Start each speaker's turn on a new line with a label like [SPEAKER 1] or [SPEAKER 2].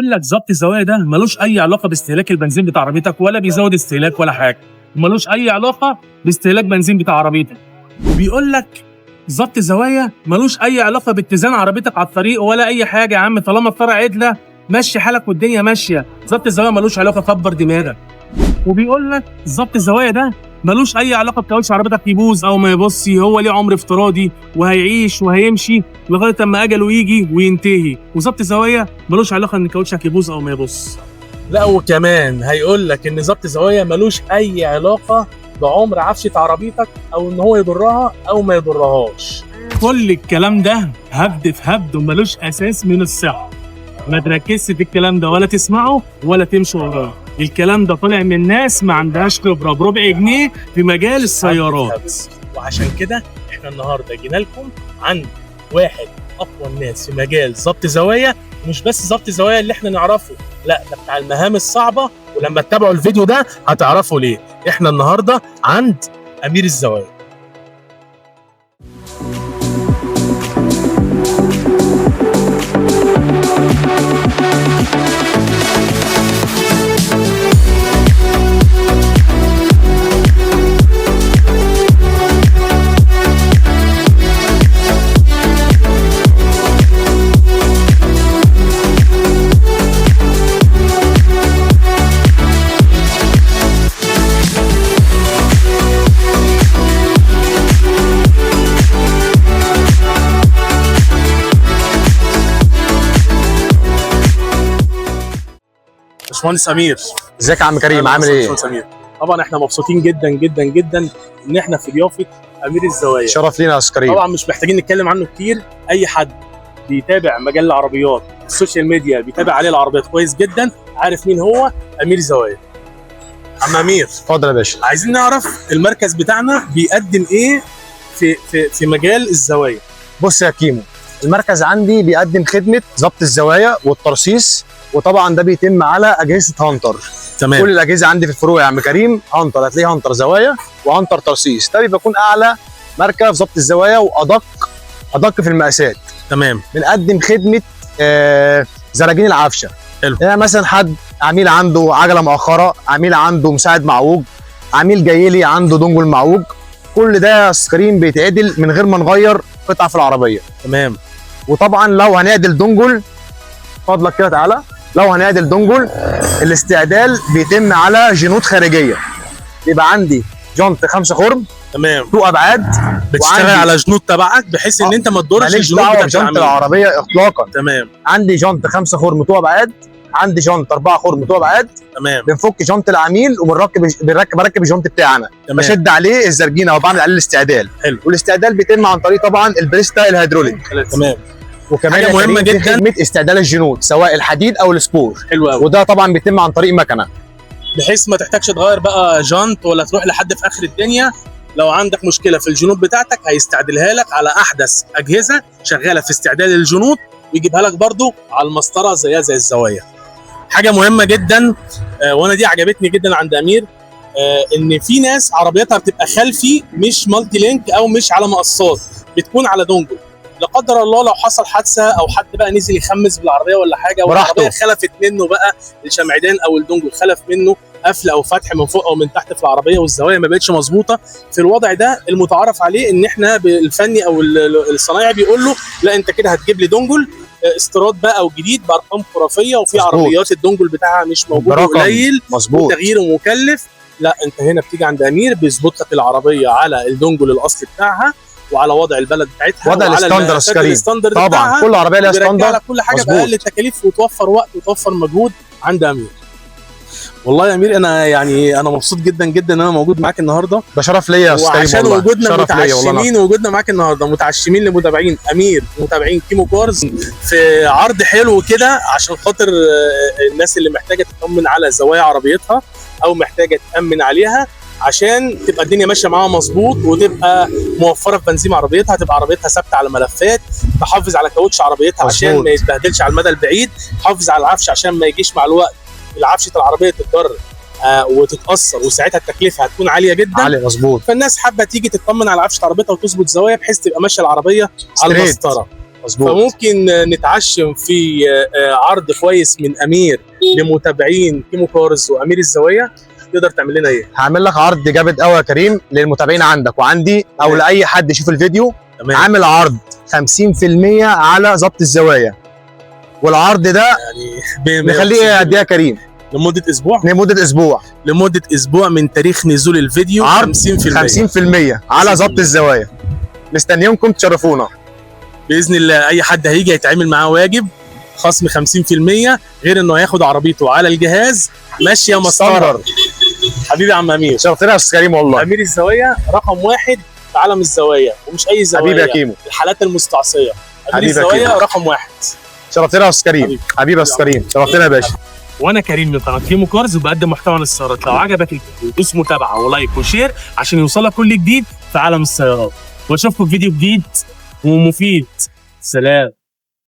[SPEAKER 1] بيقول لك ظبط الزوايا ده ملوش اي علاقة باستهلاك البنزين بتاع عربيتك، ولا بيزود استهلاك ولا حاجة، ملوش اي علاقة باستهلاك بنزين بتاع عربيتك. وبيقول لك ظبط الزوايا ملوش اي علاقة باتزان عربيتك على الطريق ولا اي حاجة. يا عم طالما الطريق عدله مشي حالك والدنيا ماشية، ظبط الزوايا ملوش علاقة، كبر دماغك. وبيقول لك ظبط الزوايا ده ملوش اي علاقة بكاوتش عربيتك يبوظ او ما يبص، هو ليه عمر افتراضي وهيعيش وهيمشي لغاية اما اجله يجي وينتهي. وظبط الزوايا ملوش علاقة ان كاوتشك يبوظ او ما يبص. لا وكمان هيقول لك ان ظبط الزوايا ملوش اي علاقة بعمر عفشه عربيتك او ان هو يضرها او ما يضرهاش. كل الكلام ده هبد في هبد وملوش اساس من الصحة. ما تركزش في الكلام ده ولا تسمعه ولا تمشي وراه. الكلام ده طالع من ناس ما عندهاش خبره بربع جنيه في مجال السيارات. وعشان كده احنا النهارده جينا لكم عند واحد اقوى الناس في مجال ظبط زوايا، ومش بس ظبط زوايا اللي احنا نعرفه، لا ده بتاع المهام الصعبة، ولما تتابعوا الفيديو ده هتعرفوا ليه. احنا النهارده عند امير الزوايا. باشمهندس امير،
[SPEAKER 2] ازيك يا عم كريم، عامل ايه؟
[SPEAKER 1] باشمهندس امير، طبعا احنا مبسوطين جدا جدا جدا ان احنا في ضيافة امير الزوايا.
[SPEAKER 2] شرف لينا يا استاذ كريم.
[SPEAKER 1] طبعا مش محتاجين نتكلم عنه كتير، اي حد بيتابع مجال العربيات ال social media بيتابع عليه العربيات كويس جدا، عارف مين هو امير زوايا. عم امير،
[SPEAKER 2] اتفضل يا باشا.
[SPEAKER 1] عايزين نعرف المركز بتاعنا بيقدم ايه في في في مجال الزوايا.
[SPEAKER 2] بص يا كيمو، المركز عندي بيقدم خدمة ظبط الزوايا والترصيص، وطبعا ده بيتم على اجهزة هانتر.
[SPEAKER 1] تمام.
[SPEAKER 2] كل الاجهزة عندي في الفروع يا عم كريم هانتر، هتلاقي هانتر زوايا وهانتر ترصيص. ده بيكون اعلى ماركة في ظبط الزوايا وادق ادق في المقاسات.
[SPEAKER 1] تمام.
[SPEAKER 2] بنقدم خدمة زراجين العفشه.
[SPEAKER 1] حلو.
[SPEAKER 2] يعني مثلا حد عميل عنده عجله مؤخره، عميل عنده مساعد معوج، عميل جاي لي عنده دونجل معوج، كل ده يا استاذ كريم بيتعدل من غير ما نغير قطعه في العربية.
[SPEAKER 1] تمام.
[SPEAKER 2] وطبعا لو هنعدل دونجل، فضلك كده تعالى، لو هنعدل دونجل الاستعدال بيتم على جنوط خارجية. بيبقى عندي جنط 5 خرم.
[SPEAKER 1] تمام.
[SPEAKER 2] تو ابعاد.
[SPEAKER 1] بتشتغل على جنوط تبعك بحيث ان انت ما تضرش
[SPEAKER 2] الجنوط بتاعت جنط العربية اطلاقا.
[SPEAKER 1] تمام.
[SPEAKER 2] عندي جنط 5 خرم تو ابعاد، عندي جنط 4 خرم تو ابعاد.
[SPEAKER 1] تمام.
[SPEAKER 2] بنفك جنط العميل وبنركب بركب الجنط بتاعنا.
[SPEAKER 1] تمام.
[SPEAKER 2] بشد عليه الزرجينه وبعمل عليه الاستعدال.
[SPEAKER 1] حلو.
[SPEAKER 2] والاستعدال بيتم عن طريق طبعا البريستا الهيدروليك.
[SPEAKER 1] تمام.
[SPEAKER 2] وكمان
[SPEAKER 1] حاجة مهمة جدا،
[SPEAKER 2] خدمة استعدال الجنوط سواء الحديد او السبور.
[SPEAKER 1] حلو قوي.
[SPEAKER 2] وده طبعا بيتم عن طريق مكنه،
[SPEAKER 1] بحيث ما تحتاجش تغير بقى جنط ولا تروح لحد في اخر الدنيا. لو عندك مشكلة في الجنوط بتاعتك هيستعدلها لك على احدث اجهزة شغالة في استعدال الجنوط، ويجيبها لك برضو على المسطره زيها زي الزوايا. حاجة مهمة جدا، وانا دي عجبتني جدا عند امير، ان في ناس عربيتها بتبقى خلفي مش multi-link او مش على مقصات، بتكون على dongle. لا قدر الله لو حصل حادثه او حد بقى نزل يخمس بالعربية ولا حاجة، والعربية خلفت منه بقى الشمعدان او ال dongle خلف منه قفل او فتح من فوق او من تحت في العربية، والزوايا ما بقتش مظبوطة. في الوضع ده المتعارف عليه ان احنا بالفني او الصنايعي بيقول له لا انت كده هتجيب لي dongle استيراد بقى او جديد بارقام خرافية، وفي
[SPEAKER 2] مظبوط.
[SPEAKER 1] عربيات ال dongle بتاعها مش موجود، قليل،
[SPEAKER 2] مظبوط،
[SPEAKER 1] وتغييره مكلف. لا انت هنا بتيجي عند امير بيظبط لك العربية على ال dongle الاصلي بتاعها وعلى وضع البلد بتاعتها،
[SPEAKER 2] وضع
[SPEAKER 1] وعلى
[SPEAKER 2] ال standard كريم.
[SPEAKER 1] ال standard
[SPEAKER 2] طبعا
[SPEAKER 1] بتاعها.
[SPEAKER 2] كل عربية ليها standard
[SPEAKER 1] لك كل حاجة باقل التكاليف، وتوفر وقت وتوفر مجهود عند امير. والله يا امير انا يعني انا مبسوط جدا جدا ان انا موجود معاك النهارده.
[SPEAKER 2] ده شرف ليا يا استاذ كريم
[SPEAKER 1] وعشان
[SPEAKER 2] والله.
[SPEAKER 1] وجودنا
[SPEAKER 2] شرف ليا والله.
[SPEAKER 1] متعشمين، وجودنا معاك النهارده متعشمين لمتابعين امير ومتابعين كيمو كارز في عرض حلو كده، عشان خاطر الناس اللي محتاجه تطمن على زوايا عربيتها او محتاجه تامن عليها عشان تبقى الدنيا ماشية معاها مظبوط، وتبقى موفره في بنزين عربيتها، تبقى عربيتها ثابتة على ملفات، تحافظ على كاوتش عربيتها عشان
[SPEAKER 2] مظبوط.
[SPEAKER 1] ما يتبهدلش على المدى البعيد، تحافظ على العفش عشان ما يجيش مع الوقت العفشه العربية تتضرر وتتاثر، وساعتها التكلفة هتكون عالية جدا.
[SPEAKER 2] عالية مظبوط.
[SPEAKER 1] فالناس حابة تيجي تطمن على عفشه عربيتها وتظبط زوايا بحيث تبقى ماشية العربية على
[SPEAKER 2] straight.
[SPEAKER 1] المسطره.
[SPEAKER 2] مظبوط.
[SPEAKER 1] فممكن نتعشم في عرض كويس من امير لمتابعين كيمو كارز وامير الزوايا. تقدر تعمل لنا ايه؟
[SPEAKER 2] هعمل لك عرض جامد قوي يا كريم للمتابعين عندك وعندي، او لاي حد يشوف الفيديو.
[SPEAKER 1] تمام.
[SPEAKER 2] عامل عرض 50% على ظبط الزوايا، والعرض ده
[SPEAKER 1] يعني
[SPEAKER 2] نخليه قد ايه يا كريم؟
[SPEAKER 1] لمدة اسبوع.
[SPEAKER 2] لمدة اسبوع.
[SPEAKER 1] لمدة اسبوع من تاريخ نزول الفيديو.
[SPEAKER 2] عرض
[SPEAKER 1] 50%.
[SPEAKER 2] 50% على ظبط الزوايا. مستنيينكم تشرفونا.
[SPEAKER 1] باذن الله اي حد هيجي هيتعامل معاه واجب خصم 50%، غير انه هياخد عربيته على الجهاز ماشية مسطرة. حبيبي يا عم امير،
[SPEAKER 2] شرفتنا يا استاذ كريم والله.
[SPEAKER 1] امير الزوايا رقم واحد في عالم الزوايا، ومش اي زوايا،
[SPEAKER 2] حبيبي يا كيمو،
[SPEAKER 1] الحالات المستعصيه. امير
[SPEAKER 2] حبيبي يا
[SPEAKER 1] الزوايا
[SPEAKER 2] كيمو.
[SPEAKER 1] رقم واحد.
[SPEAKER 2] شرفتنا يا استاذ كريم.
[SPEAKER 1] حبيبي.
[SPEAKER 2] حبيبي يا استاذ كريم، شرفتنا يا باشا.
[SPEAKER 1] وانا كريم من قناة كيمو كارز، وبقدم محتوى عن السيارات. لو عجبك الفيديو دوس متابعه و like و share عشان يوصلك كل جديد في عالم السيارات، واشوفكم في فيديو جديد ومفيد. سلام.